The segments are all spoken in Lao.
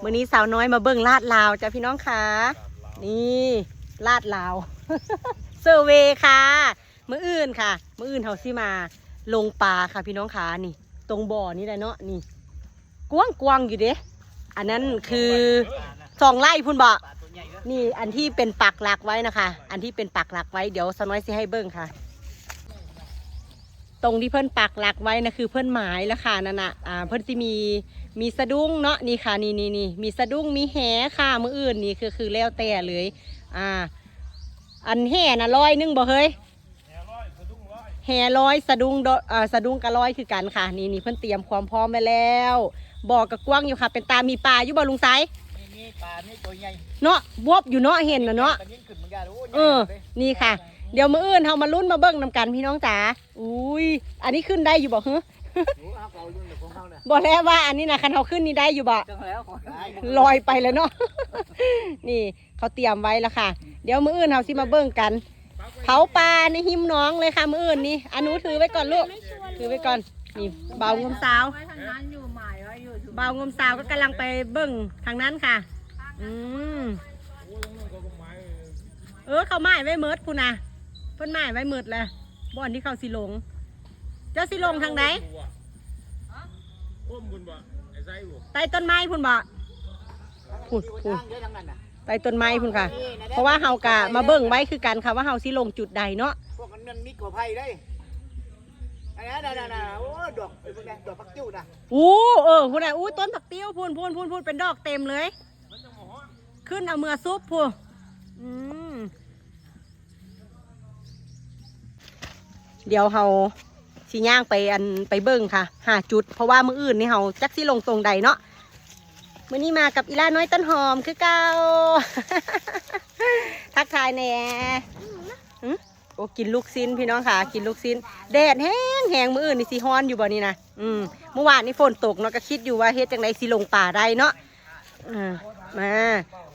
ມື້ນີ້ສາວນ້ອຍມາເບິ່ງລາດລາວຈ້ະພີ່ນ້ອງຄ່າ. ນີ້ລາດລາວ ເຊີເວຄ່ະ. ມື້ອື່ນຄ່ະ ມື້ອື່ນເຮົາຊິມາລົງປາຄ່ະພີ່ນ້ອງຄ່າ. ນີ້ຕົງບໍ່ນີ້ແຫຼະເນາະ. ນີ້ກວ້າງໆຢູ່ເດ້. ອັນນັ້ນຄືສອງໄຮ່ພຸ້ນບໍ? ນີ້ອັນທີ່ເປັນປັກຫຼັກໄວ້ນະຄ່ະ ອັນທີ່ເປັນປັກຫຼັກໄວ້ ດຽວສາວນ້ອຍຊິໃຫ້ເບິ່ງຄ່ະ. ຕົງທີ່ເພິ່ນປັກຫຼັກໄວ້ນະ ຄືເພິ່ນໝາຍລະຄ່ະ ນັ້ນນະ. ອ່າ ເພິ່ນຊິມີ ມີສະດຸ້ງເນາະ. ນີ້ຄ່ະ ນີ້ໆໆ ມີສະດຸ້ງ ມີແຫຄ່ະ. ມື້ອື່ນນີ້ຄື ຄືແລ້ວແຕ່ເລີຍ. ອ່າ ອັນແຫນະຮ້ອຍໜຶ່ງບໍ່ເຮີ້ຍ? ແຫຮ້ອຍ ສະດຸ້ງດອ ເອີ ສະດຸ້ງກະຮ້ອຍຄືກັນຄ່ະ. ນີ້ໆ ເພິ່ນຕຽມຄວາມພ້ອມໄວ້ແລ້ວ. ບໍ່ກະກວ້າງຢູ່ຄ່ະ. ເປັນຕາມີປາຢູ່ບໍ່ລຸງໄຊ? ມີ ມີປາ ມີຕົວໃຫຍ່ເນາະ. ບວບຢູ່ເນາະ ເຫັນນະເນາະ. ເອີ ນີ້ຄ່ະ ດຽວມື້ອື່ນເຮົາມາລຸ້ນມາເບິ່ງນຳກັນພີ່ນ້ອງຈ໋າ. ອຸ້ຍ ອັນນີ້ຂຶ້ນໄດ້ຢູ່ບໍ່ເຮີ້ຍ? ບໍ່ແລ້ວວ່າອັນນີ້ນະ ຄັນເຮົາຂຶ້ນນີ້ໄດ້ຢູ່ບໍ່? ລອຍໄປແລ້ວເນາະ. ນີ້ເຂົາຕຽມໄວ້ລະຄ່ະ. ດຽວມື້ອື່ນເຮົາຊິມາເບິ່ງກັນ ເຜົາປ່າໃນຮິມໜອງເລີຍຄ່ະມື້ອື່ນນີ້. ອາ ໜູຖືໄວ້ກ່ອນລູກ ຖືໄວ້ກ່ອນ. ນີ້ບ່າວງຸມສາວ ບ່າວງຸມສາວກໍກຳລັງໄປເບິ່ງທາງນັ້ນຄ່ະ. ອືມ ເອີ ເຂົາໝາຍໄວ້ໝົດພຸ້ນນະ ເພິ່ນໝາຍໄວ້ໝົດແລ້ວ ບ່ອນທີ່ເຂົາຊິລົງ. ເຈົ້າຊິລົງທາງໃດ? ພຸ້ນບໍ່? ໄອ້ໄຊບໍ່? ໃຕ້ຕົ້ນໄມ້ພຸ້ນບໍ່? ພຸ້ນ ພຸ້ນ ໃຕ້ຕົ້ນໄມ້ພຸ້ນຄ່ະ. ເພາະວ່າເຮົາກະມາເບິ່ງໄວ້ຄືກັນຄ່ະ ວ່າເຮົາຊິລົງຈຸດໃດເນາະ. ພວກນັ້ນມັນມີກໍໄຜ່ເດ້. ອັນນັ້ນ ໂອ້ ດອກ ເອີ ພຸ້ນນະ ດອກຜັກຕິ້ວນະ. ໂອ້ ເອີ ພຸ້ນນະ. ອູ້ ຕົ້ນຜັກຕິ້ວພຸ້ນ ພຸ້ນ ພຸ້ນ ພຸ້ນ ເປັນດອກເຕັມເລີຍ. ຂຶ້ນເອົາເມືອສຸບພຸ້ນ. ອືມ ດຽວເຮົາຊິຍ່າງໄປ ອັນ ໄປເບິ່ງຄ່ະ ຫາຈຸດ ເພາະວ່າມື້ອື່ນນີ້ເຮົາຈັກຊິລົງຕົງໃດເນາະ. ມື້ນີ້ມາກັບອີ່ຫຼ້ານ້ອຍຕົ້ນຫອມຄືເກົ່າ. ທັກທາຍແດ່. ໂອ້ ກິນລູກຊີ້ນພີ່ນ້ອງຄ່ະ ກິນລູກຊີ້ນ. ແດດແຮງໆ ມື້ອື່ນນີ້ຊິຮ້ອນຢູ່ບໍ່ນີ້ນະ. ອືມ ມື້ວານນີ້ຝົນຕົກເນາະ ກໍຄິດຢູ່ວ່າເຮັດຈັ່ງໃດຊິລົງປາໄດ້ເນາະ. ເອີ ມາ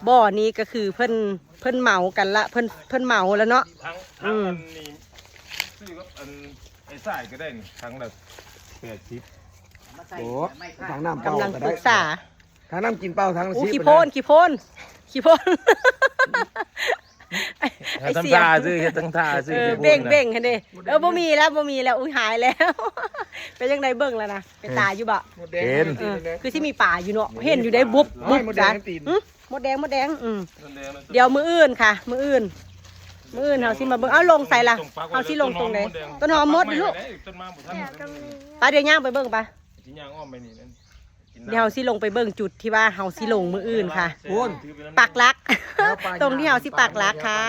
ບໍ່ນີ້ກໍຄືເພິ່ນ ເພິ່ນເໝົາກັນລະ ເພິ່ນ ເພິ່ນເໝົາລະເນາະ. ທາງ ອືມ ອັນນີ້ຊື້ກັບອັນໄອ້ສາຍກໍໄດ້ນີ້ ຖັງລະແປດສິບ. ໂອ້ ຖັງນ້ຳເປົ່າກໍໄດ້ ກຳລັງປຶກສາ ທັງນ້ຳກິນເປົ່າ ທັງ ໂອ້ ຂີ້ໂພນ ຂີ້ໂພນ ຂີ້ໂພນ. ເຮັດທັງທ່າຊື່ ເຮັດທັງທ່າຊື່. ເອີ ເບັ່ງ ເບັ່ງຫັ້ນເດ້. ເອີ ບໍ່ມີແລ້ວ ບໍ່ມີແລ້ວ. ອຸ້ຍ ຫາຍແລ້ວ. ເປັນຈັ່ງໃດເບິ່ງແລ້ວນະ ເປັນຕາຢູ່ບໍ່? ເຫັນ ເອີ ຄືຊິມີປາຢູ່ເນາະ ເຫັນຢູ່ໄດ໋ ບຸບບຸບ. ມດແດງ ມດແດງ. ອືມ ດຽວມື້ອື່ນຄ່ະ ມື້ອື່ນ ມື້ອື່ນເຮົາຊິມາເບິ່ງ. ເອົ້າ ລົງໃສລະ? ເຮົາຊິລົງຕົງໃດ? ຕົ້ນຫອມໝົດເດ້ລູກ. ປະ ດຽວຍ່າງໄປເບິ່ງປະ. ຊິຍ່າງອ້ອມໄປນີ້ນັ້ນ ດຽວເຮົາຊິລົງໄປເບິ່ງຈຸດທີ່ວ່າເຮົາຊິລົງມື້ອື່ນຄ່ະ. ພຸ້ນ ປັກຫຼັກ ຕົງທີ່ເຮົາຊິປັກຫຼັກຄ່ະ.